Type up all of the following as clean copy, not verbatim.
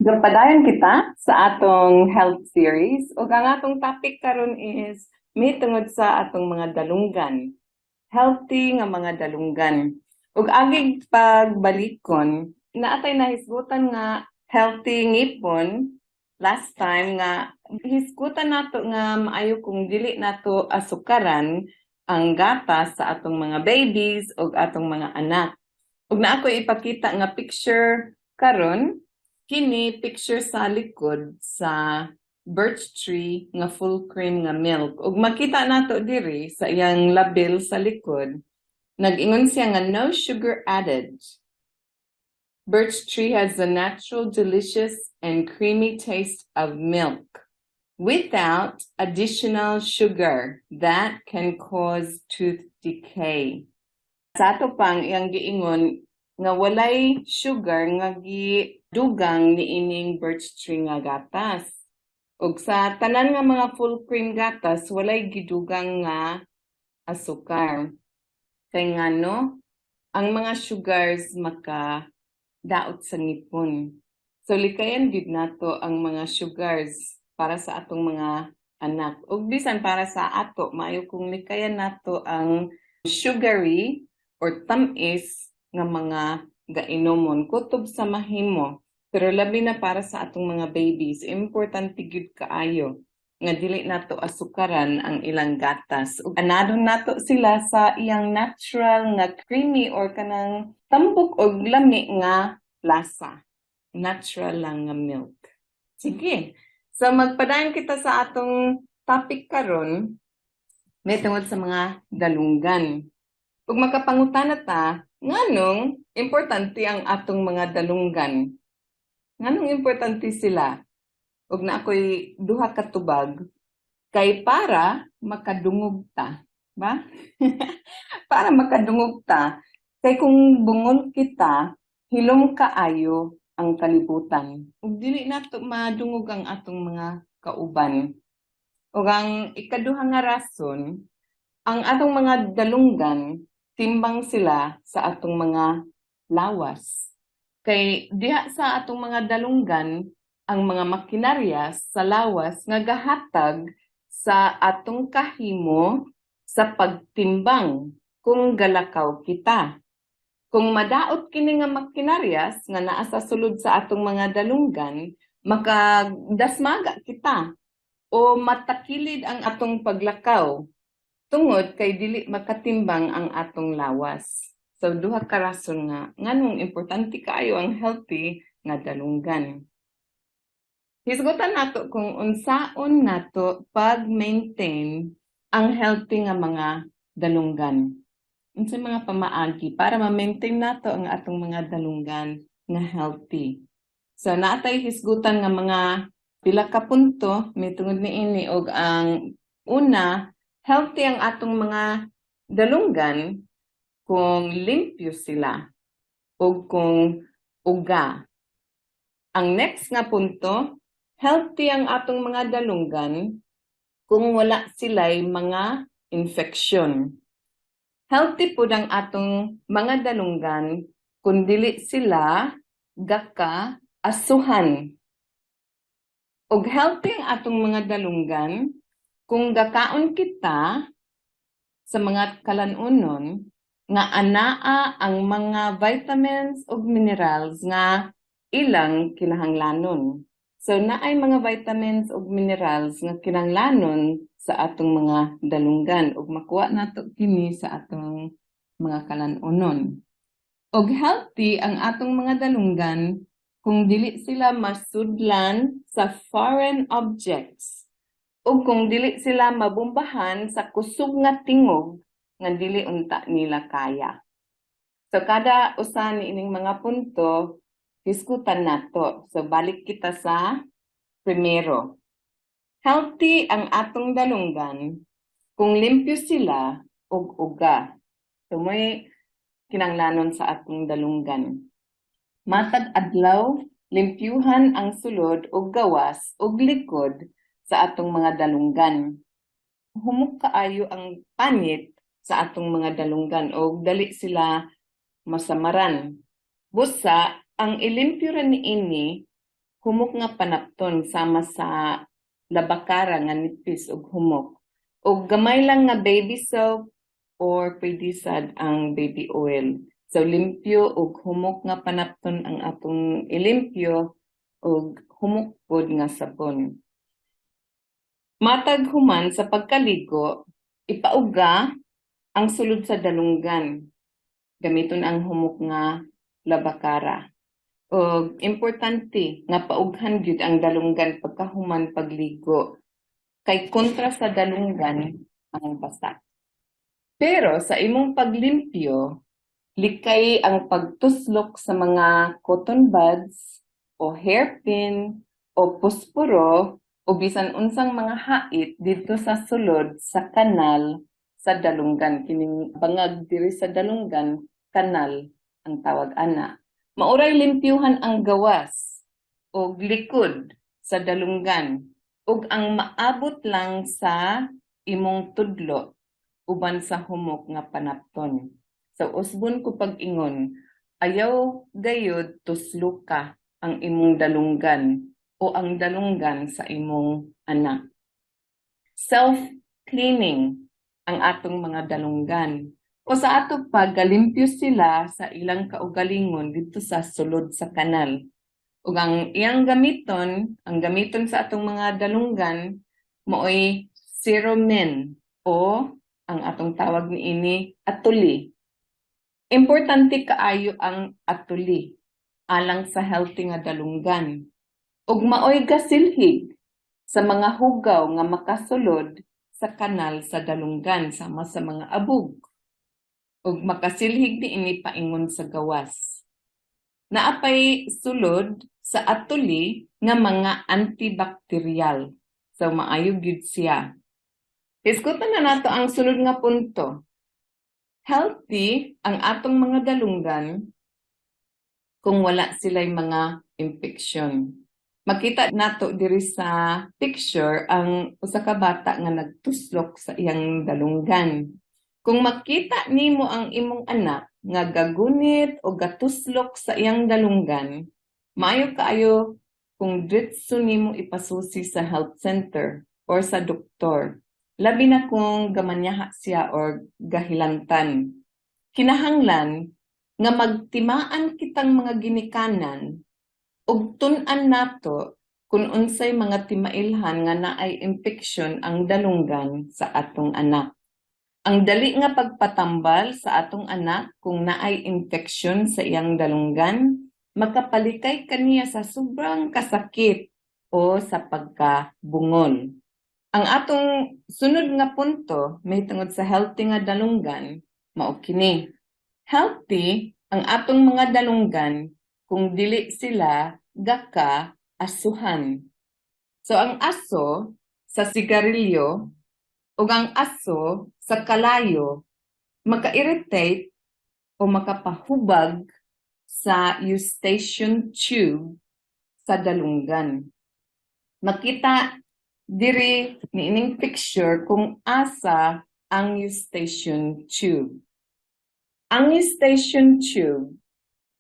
Gapadayon kita sa atong health series ug ang atong topic karon is may tungod sa atong mga dalunggan. Healthy nga mga dalunggan. Ug agig pagbalikon, naatay nahisgutan nga healthy ngipon last time nga hisgutan nato nga maayo kung dili nato asukaran ang gatas sa atong mga babies ug atong mga anak. Ug naa ko ipakita nga picture karon. Kini picture sa likod sa Birch Tree nga full cream nga milk. Ug makita nato diri sa iyang label sa likod, nag-ingon siya nga "No sugar added. Birch Tree has the natural, delicious, and creamy taste of milk without additional sugar that can cause tooth decay." Sa ato pang iyang giingon nga walay sugar nga gidugang niining Birch Tree nga gatas. Ug sa tanan nga mga full cream gatas, walay gidugang nga asukar. Kay ngano, ang mga sugars maka daot sa ngipon. So likayan gyud nato ang mga sugars para sa atong mga anak. Ug bisan para sa ato, maayo kung likayan nato ang sugary or tam-is nga mga gainomon kutob sa mahimo. Pero labi na para sa atong mga babies, importante gyud kaayo nga dili nato asukaran ang ilang gatas. Ug anadon nato sila sa iyang natural nga creamy or kanang tambok og lami nga lasa. Natural lang nga milk. Sige. So magpadayon kita sa atong topic karon may tungod sa mga dalunggan. Ug makapangutana ta, nganong importante ang atong mga dalunggan? Nganong importante sila? Ug naa ko'y duha ka tubag, kay para makadungog ta, ba? Para makadungog ta. Kay kung bungol kita, hilom kaayo ang kalibutan. Ug dili nato madungog ang atong mga kauban. Ug ang ikaduha nga rason, ang atong mga dalunggan, timbang sila sa atong mga lawas. Kay diha sa atong mga dalunggan, ang mga makinarya sa lawas nga gahatag sa atong kahimo sa pagtimbang kung galakaw kita. Kung madaot kini nga makinaryas nga naa sa sulod sa atong mga dalunggan, makadasmaga kita o matakilid ang atong paglakaw tungod kay dili makatimbang ang atong lawas. So duha ka rason nga nganong importante kaayo ang healthy nga dalunggan. Hisgutan nato kung unsaon nato pag-maintain ang healthy nga mga dalunggan. Unsa mga pamaagi para ma-maintain nato ang atong mga dalunggan nga healthy? So naatay hisgutan nga mga pila ka punto may tungod niini, og ang una, healthy ang atong mga dalunggan kung limpyo sila ug kung uga. Ang next nga punto, healthy ang atong mga dalunggan kung wala sila'y mga infeksyon. Healthy pud ang atong mga dalunggan kung dili sila gaka asuhan. Ug healthy ang atong mga dalunggan kung gakaon kita sa mga kalanunon nga anaa ang mga vitamins ug minerals nga ilang kinahanglanon. So naay mga vitamins ug minerals nga kinahanglanon sa atong mga dalunggan ug makuha nato kini sa atong mga kalanunon. Og healthy ang atong mga dalunggan kung dili sila masudlan sa foreign objects ug kung dili sila mabombahan sa kusog nga tingog nga dili unta nila kaya. So kada usa niining mga punto, hisgutan nato. So balik kita sa primero. Healthy ang atong dalunggan kung limpyo sila ug uga. So may kinanglanon sa atong dalunggan. Matag adlaw, limpyuhan ang sulod ug gawas ug likod sa atong mga dalunggan. Humok kaayo ang panit sa atong mga dalunggan og dali sila masamaran. Busa, ang ilimpyo ra niini Humok nga panapton sama sa labakara nga nipis ug humok. Og gamay lang nga baby soap or pwede sad ang baby oil. So limpyo ug humok nga panapton ang atong ilimpyo ug humok pod nga sabon. Matag human sa pagkaligo, ipauga ang sulod sa dalunggan. Gamiton ang humok nga labakara. Og importante nga paughan gyud ang dalunggan pagkahuman pagligo. Kay kontra sa dalunggan ang basa. Pero sa imong paglimpyo, likay ang pagtuslok sa mga cotton buds o hairpin o posporo o bisan unsang mga hait didto sa sulod sa kanal sa dalunggan. Kining bangag diri sa dalunggan, kanal ang tawag ana. Mauray limpyuhan ang gawas og likod sa dalunggan ug ang maabot lang sa imong tudlo uban sa humok nga panapton. So usbon ko pag-ingon, ayaw gayud tusluka ang imong dalunggan o ang dalunggan sa imong anak. Self-cleaning ang atong mga dalunggan. O sa ato pa, galimpyo sila sa ilang kaugalingon didto sa sulod sa kanal. Ug ang iyang gamiton, ang gamiton sa atong mga dalunggan, maoy Cerumin o ang atong tawag niini, atuli. Importante kaayo ang atuli alang sa healthy nga dalunggan. Ug maoy gasilhig sa mga hugaw nga makasulod sa kanal sa dalunggan sama sa mga abog. Ug makasilhig niini paingon sa gawas. Naapay sulod sa atuli nga mga antibacterial. So maayo gyud siya. Hisgutan na nato ang sunod nga punto. Healthy ang atong mga dalunggan kung wala sila'y mga impeksyon. Makita nato diri sa picture ang usa ka bata nga nagtuslok sa iyang dalunggan. Kung makita nimo ang imong anak nga gagunit o gatuslok sa iyang dalunggan, maayo kaayo kung diretso nimo ipasusi sa health center or sa doktor. Labi na kung gamanyaha siya or gahilantan. Kinahanglan nga magtimaan kitang mga ginikanan ug tun-an nato kung unsay mga timailhan nga naay impeksyon ang dalunggan sa atong anak. Ang dali nga pagpatambal sa atong anak kung naay impeksyon sa iyang dalunggan, makapalikay kaniya sa sobrang kasakit o sa pagkabungol. Ang atong sunod nga punto mahitungod sa healthy nga dalunggan mao kini. Healthy ang atong mga dalunggan kung dili sila gaka asuhan. So ang aso sa sigarilyo ug ang aso sa kalayo maka-irritate o makapahubag sa eustachian tube sa dalunggan. Makita diri niining picture kung asa ang eustachian tube. Ang eustachian tube,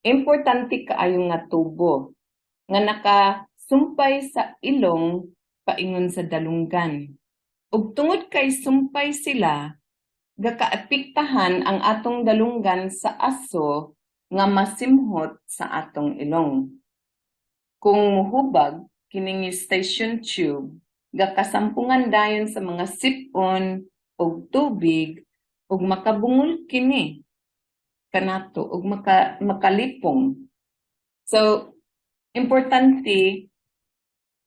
importante kaayo nga tubo nga nakasumpay sa ilong paingon sa dalunggan. Ug tungod kay sumpay sila, gakaapektahan ang atong dalunggan sa aso nga masimhot sa atong ilong. Kung muhubag kining eustachian tube, gakasampungan dayon sa mga sipon ug tubig ug makabungol kini kanato ug makalipong. So importante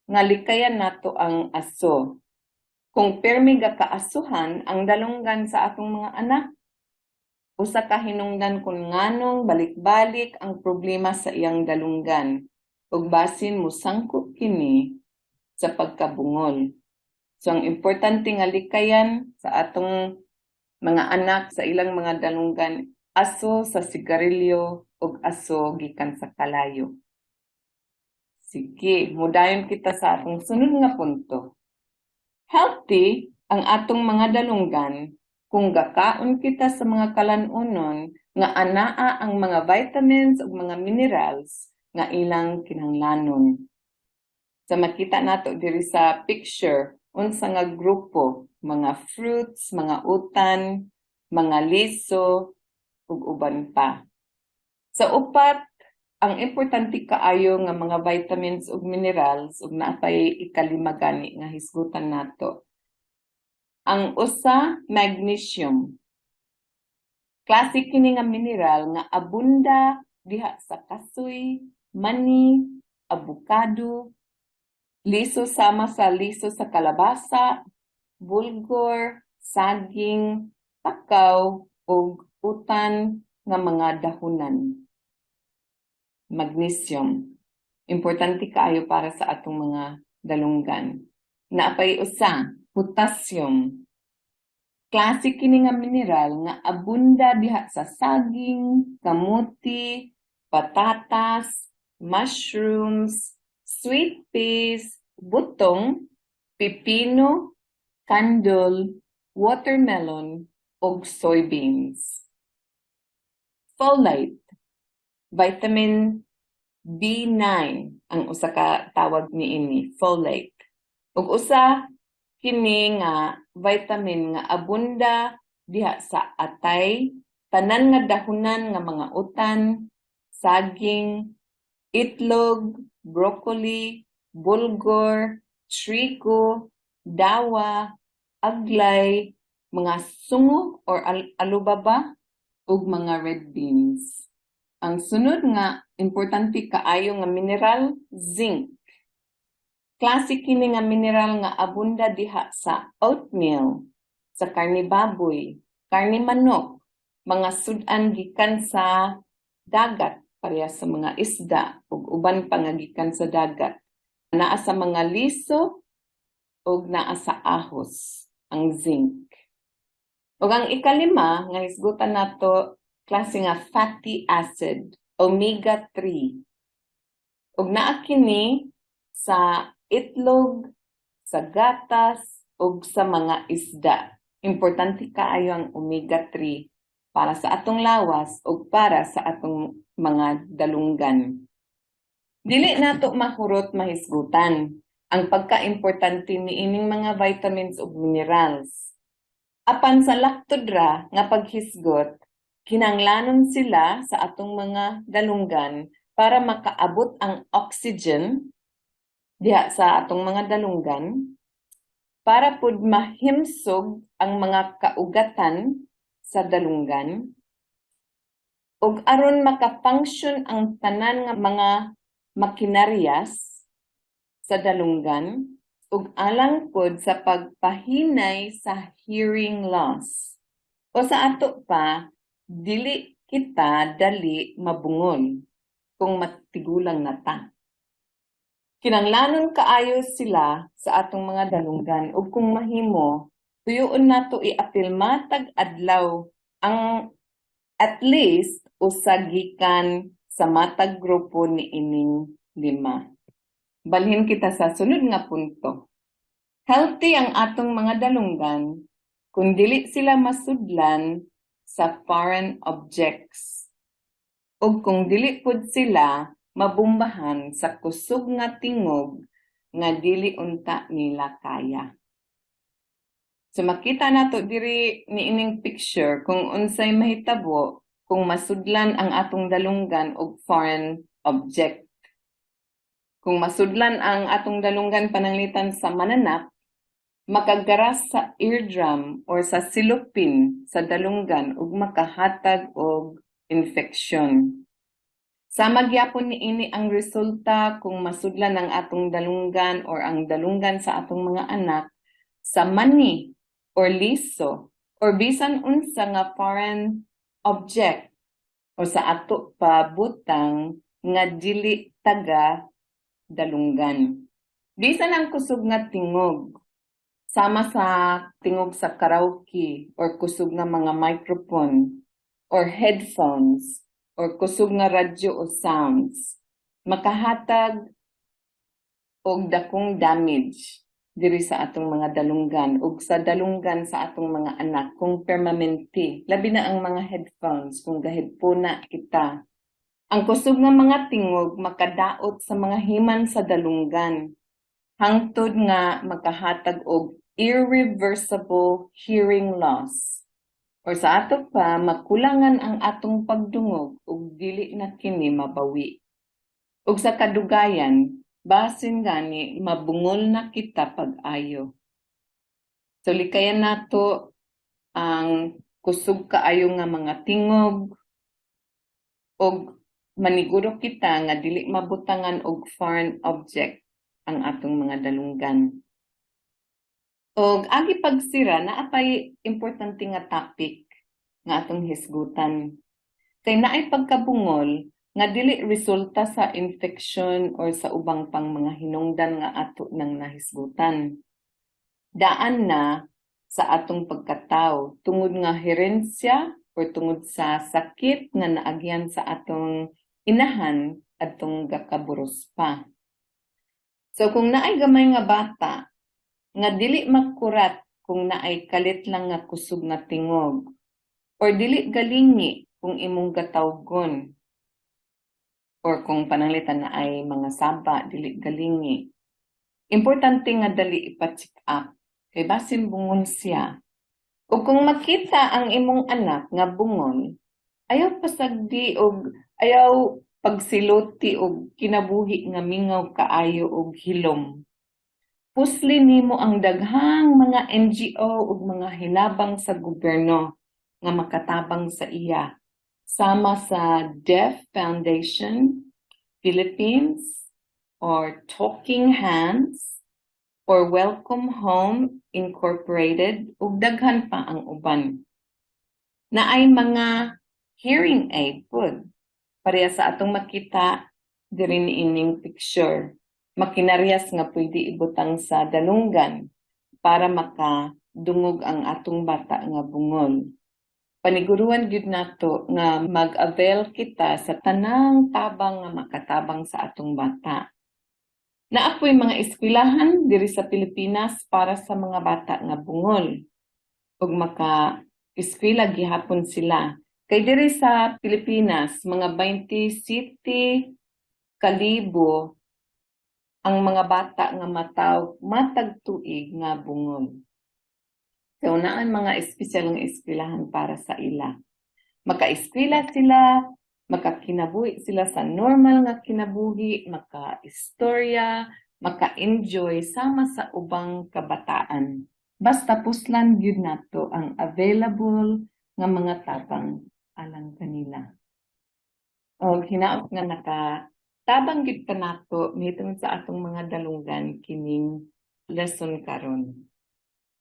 nga likayan nato ang aso. Kung permi gakaasuhan ang dalunggan sa atong mga anak, usa ka hinungdan kung nganong balik-balik ang problema sa iyang dalunggan ug basin mosangko kini sa pagkabungol. So ang importante nga likayan sa atong mga anak sa ilang mga dalunggan, aso sa sigarilyo ug aso gikan sa kalayo. Sige, mudayon kita sa atong sunod nga punto. Healthy ang atong mga dalunggan kung gakaon kita sa mga kalan-onon nga anaa ang mga vitamins ug mga minerals nga ilang kinahanglanon. Sa makita nato diri sa picture, unsa nga grupo, mga fruits, mga utan, mga liso, ug uban pa. Sa upat, ang importante kaayo nga mga vitamins ug minerals, ug naa pay ikalima gani nga hisgutan nato. Ang usa, magnesium. Klase kini nga mineral nga abunda diha sa kasoy, mani, abukado, liso sama sa liso sa kalabasa, bulgur, saging, takaw, ug utan nga mga dahunan. Magnesium. Importante kaayo para sa atong mga dalunggan. Naa pay usa, potassium. Klase kini nga mineral nga abunda diha sa saging, kamuti, patatas, mushrooms, sweet peas, butong, pipino, kandol, watermelon, ug soybeans. Folate, vitamin B9 ang usa ka tawag niini, folate. Ug usa kini nga vitamin nga abunda diha sa atay, tanan nga dahunan nga mga utan, saging, itlog, broccoli, bulgur, trigo, dawa, aglay, mga sungo or alubaba, ug mga red beans. Ang sunod nga importante kaayo nga mineral, zinc. Klase kini nga mineral nga abunda diha sa oatmeal, sa karne baboy, karne manok, mga sud-an gikan sa dagat, pareha sa mga isda ug uban pa nga gikan sa dagat. Naa sa mga liso ug naa sa ahos ang zinc. Ug ang ikalima nga hisgutan nato, klase nga fatty acid, omega 3. Ug naa kini sa itlog, sa gatas ug sa mga isda. Importante kaayo ang omega 3 para sa atong lawas ug para sa atong mga dalunggan. Dili nato mahurot mahisgutan ang pagkaimportante niining mga vitamins ug minerals. Apan sa laktod ra nga paghisgot, kinanglanon sila sa atong mga dalunggan para makaabot ang oxygen diha sa atong mga dalunggan, para pud mahimsog ang mga kaugatan sa dalunggan, ug aron maka-function ang tanan nga mga makinaryas sa dalunggan, ug alang pod sa pagpahinay sa hearing loss. O sa ato pa, dili kita dali mabungol kung matigulang na ta. Kinanglanon kaayo sila sa atong mga dalunggan ug kung mahimo, tuyoon nato iapil matag adlaw ang at least usa gikan sa matag grupo niining lima. Balhin kita sa sunod nga punto. Healthy ang atong mga dalunggan kung dili sila masudlan sa foreign objects ug kung dili pud sila mabumbahan sa kusog nga tingog nga dili unta nila kaya. So makita nato diri niining picture kung unsay mahitabo kung masudlan ang atong dalunggan og foreign object. Kung masudlan ang atong dalunggan pananglitan sa mananap, makagaras sa eardrum or sa silupin sa dalunggan ug makahatag og infeksyon. Sama gyapon niini ang resulta kung masudlan ang atong dalunggan or ang dalunggan sa atong mga anak sa mani or liso or bisan unsa nga foreign object o sa ato pa butang nga dili taga dalunggan. Bisan ang kusog nga tingog, sama sa tingog sa karaoke or kusog nga mga microphone or headphones or kusog nga radyo o sounds, makahatag og dakong damage diri sa atong mga dalunggan ug sa dalunggan sa atong mga anak kung permanente, labi na ang mga headphones kung gahedpona kita. Ang kusog nga mga tingog makadaot sa mga himan sa dalunggan. Hangtod nga makahatag og irreversible hearing loss. Or sa ato pa, makulangan ang atong pagdungog ug dili na kini mabawi. Ug sa kadugayan, basin gani mabungol na kita pag-ayo. So likayan nato ang kusog kaayo nga mga tingog ug maniguro kita nga dili mabutangan og foreign object ang atong mga dalunggan. Og agi pagsira, naa pay importante nga topic nga atong hisgutan. Kay naay pagkabungol nga dili resulta sa infection or sa ubang pang mga hinungdan nga ato nang nahisgutan. Daan na sa atong pagkatawo tungod nga herensya or tungod sa sakit nga naagyan sa atong inahan adtong gakaburos pa. So kung naay gamay nga bata nga dili makurat kung naay kalit lang nga kusog nga tingog or dili galingi kung imong gatawgon or kung pananglitan naay mga saba, dili galingi. Importante nga dali ipa-check up kay basin bungol siya. Ug kung makita ang imong anak nga bungol, ayaw pasagdi og ayaw pagsiluti og kinabuhi nga mingaw kaayo og hilom. Pusli nimo ang daghang mga NGO ug mga hinabang sa gobyerno nga makatabang sa iya. Sama sa Deaf Foundation Philippines or Talking Hands or Welcome Home Incorporated ug daghan pa ang uban. Naay mga hearing aid pud. Pareha sa atong makita diri niining picture. Makinariyas nga pwede ibutang sa dalunggan para makadungog ang atong bata nga bungol. Paniguruan gyud nato nga mag-avail kita sa tanang tabang nga makatabang sa atong bata. Naa poy mga eskwelahan diri sa Pilipinas para sa mga bata nga bungol ug maka-eskwela gihapon sila. Kay diri sa Pilipinas, mga 27 kalibo ang mga bata nga mataw matag tuig nga bungol. So naay mga espesyal nga eskwelahan para sa ila. Maka-eskwela sila, makakinabuhi sila sa normal nga kinabuhi, maka-istorya, maka-enjoy sama sa ubang kabataan. Basta puslan gyud nato ang available nga mga tabang alang kanila. Og hinaot nga nakatabang gyud kanato mahitungod sa atong mga dalunggan kining lesson karon.